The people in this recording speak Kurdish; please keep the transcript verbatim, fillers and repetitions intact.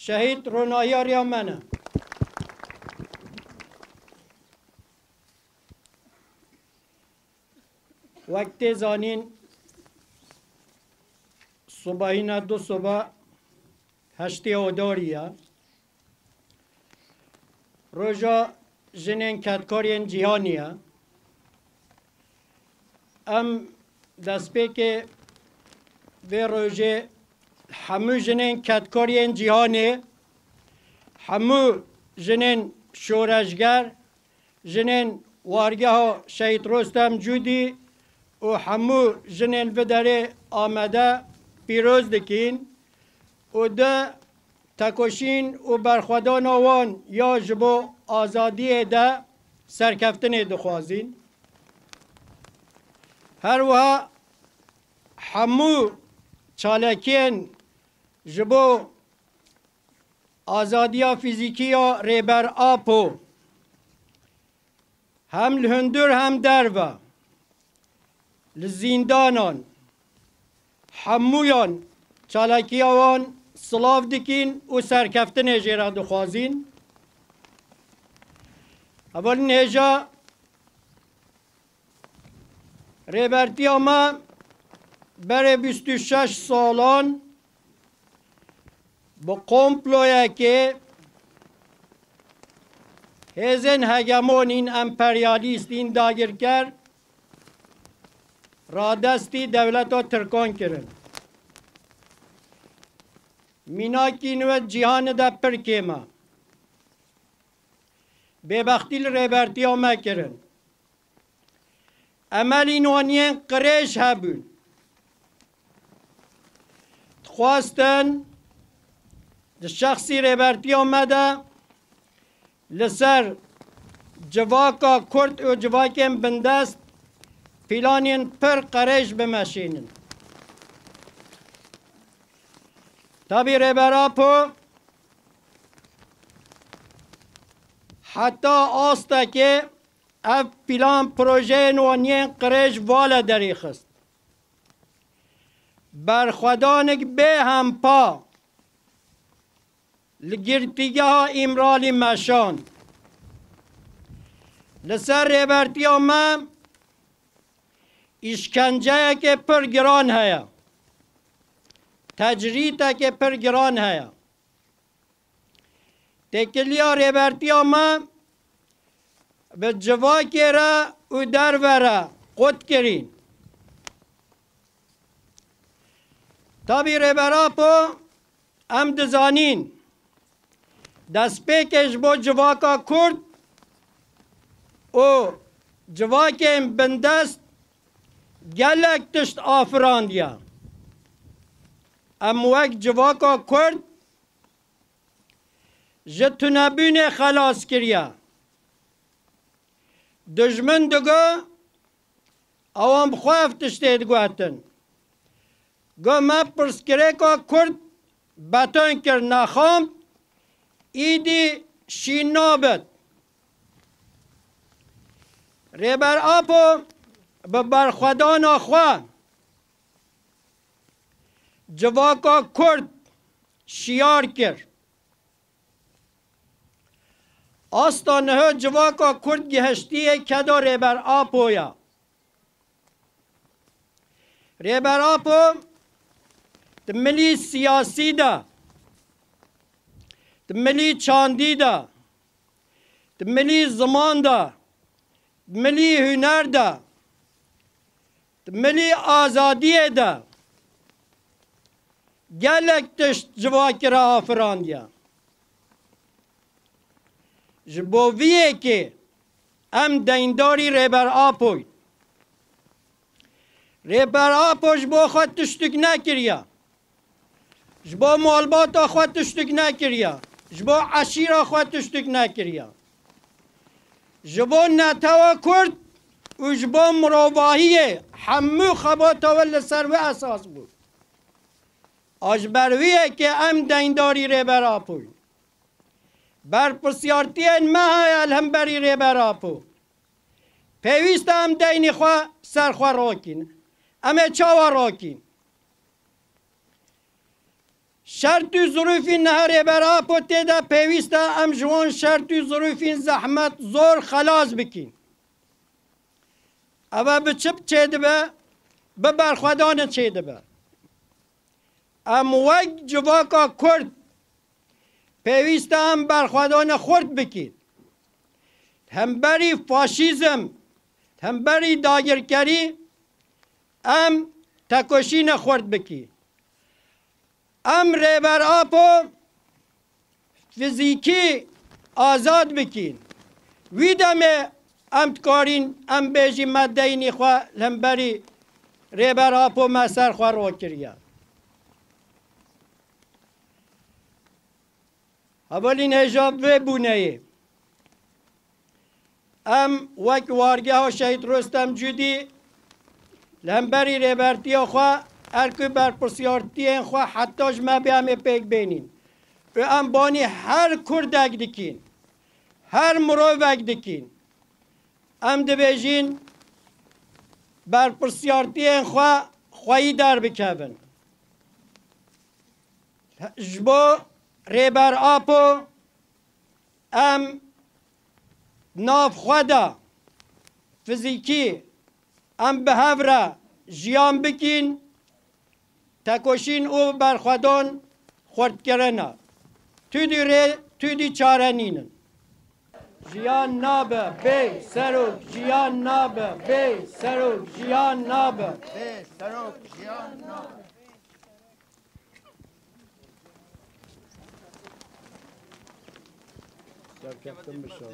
Şehîd ronahiya riya me ne. Wek tê zanîn, sibahîna du siba heştê Adarî ye. Roja jinên kedkarên cîhanê ye. Em destpêkê vê rojê hemû jinên kedkarên cîhanê, hemû jinên şoreşger, jinên wargeha Şehîd Rostem Cûdî û hemû jinên vi derê Amede pîroz dikîn û di tekoşîn û berxwedana wan ya ji bo azadiyê de serkeftinê dixwazîn. Her wiha hemû çalakiyên ji bo azadiya fîzîkî ya Rêber Apo hem li hundir hem derve, li zîndanan, hemûyan çalakiya wan silav dikîn û serkeftinê jê re dixwazîn. Hevalên hêja, Rêbertiya me berê bîst û şeş salan bi komployekê hêzên hegemonîn emperyalîstîn dagirker radestî dewleta Tirkan kirin. Mînakî nû cîhanê de pir kêm e. Bêbextî li Rêbertiya me kirin. Emelîn wan yên qirêj hebûn. Dixwestin di şexsî Rêbertiya me de li ser civaka Kurd û civakên bindest planên pir qirêj bimeşînin. Tabî Rêber Apo heta astekê ev plan projeyên wan yên qirêj vala derêxist. Berxwedanik bê hempa li girtîgeha Îmralî meşand. Li ser Rêbertiya me îşkenceyeke pir giran heye. Tecrîteke pir giran heye. Têkiliya Rêbertiya me bi civakê re û derve re qut kirîn. Tabî Rêber Apo, em dizanîn, destpêkê ji bo civaka Kurd û civakên bindest gelek tişt afirandiye. Em wek civaka Kurd ji tunebûnê xelas kiriye. Dijmin digo, ewan bi xwe ev tiştê diguhetin. Got, me pirsgirêka Kurd beton kir, nexand, îdî şîn nabit. Rêber Apo bi berxwedana xwe civaka Kurd şiyar kir. Asta niha civaka Kurd gihiştiye keda Rêber Apo ya. Rêber Apo di milî siyasî de, di milî çandî de, di milî ziman de, di milî huner de, di milî azadiyê de gelek tişt civakê re afirandiye. Ji bo vî yekê em deyndarî Rêber Apoyî. Rêber Apo ji bo xwe tiştik nekiriye. Ji bo malbata xwe tiştik nekiriye. Ji bo eşîra xwe tiştik nekiriye. Ji bo netewa Kurd û ji bo mirovahiyê hemû xebata we li ser wê esas bû. A ji ber wî yekê em deyndarî Rêber Apoyî. Berpirsiyartiyên me heye li hemberî Rêber Apo. Pêwîst e em deynê xwe ser xwe rakîn. Em ê çawa rakîn? Şert û zirûfên niha Rêber Apo tê de pêwîst e em ji wan şert û zirûfên zehmet zor xelas bikîn. Ev e bi çi çêdibe? Bi berxwedanê çêdibe. Em wek civaka Kurd pêwîst e em berxwedanê xurt bikîn. Hemberî faşîzm, hemberî dagirkerî em tekoşînê xurt bikîn. Em Rêber Apo fizîkî azad bikîn. Wî demê em dikarîn em bêjî me deynî xwe li hemberî Rêber Apo me ser xwe rokiriye. Hevalîn hêja vê bûneyê. Em wek wargeha Şehîd Rostem Cûdî li hemberî rêbertiya xwe erk û berpirsiyartiyên xwe heta ji me bê em ê pêk bênîn. Û em banî her Kurdek dikîn, her mirovek dikîn. Em dibêjin berpirsiyartiyên xwe xweyî derbikevin. Ji bo Rêber Apo em nav xwe de fizîkî em bi hev re jiyan bikîn, tekoşîn û berxwedan xurtkirine. Tu dî rê, tu dî çare nînin. Jiyan nabe bê serok, jiyan nabe bê serok, jiyan nabe. Bê serok, jiyan nabe. Serkeftin bişo.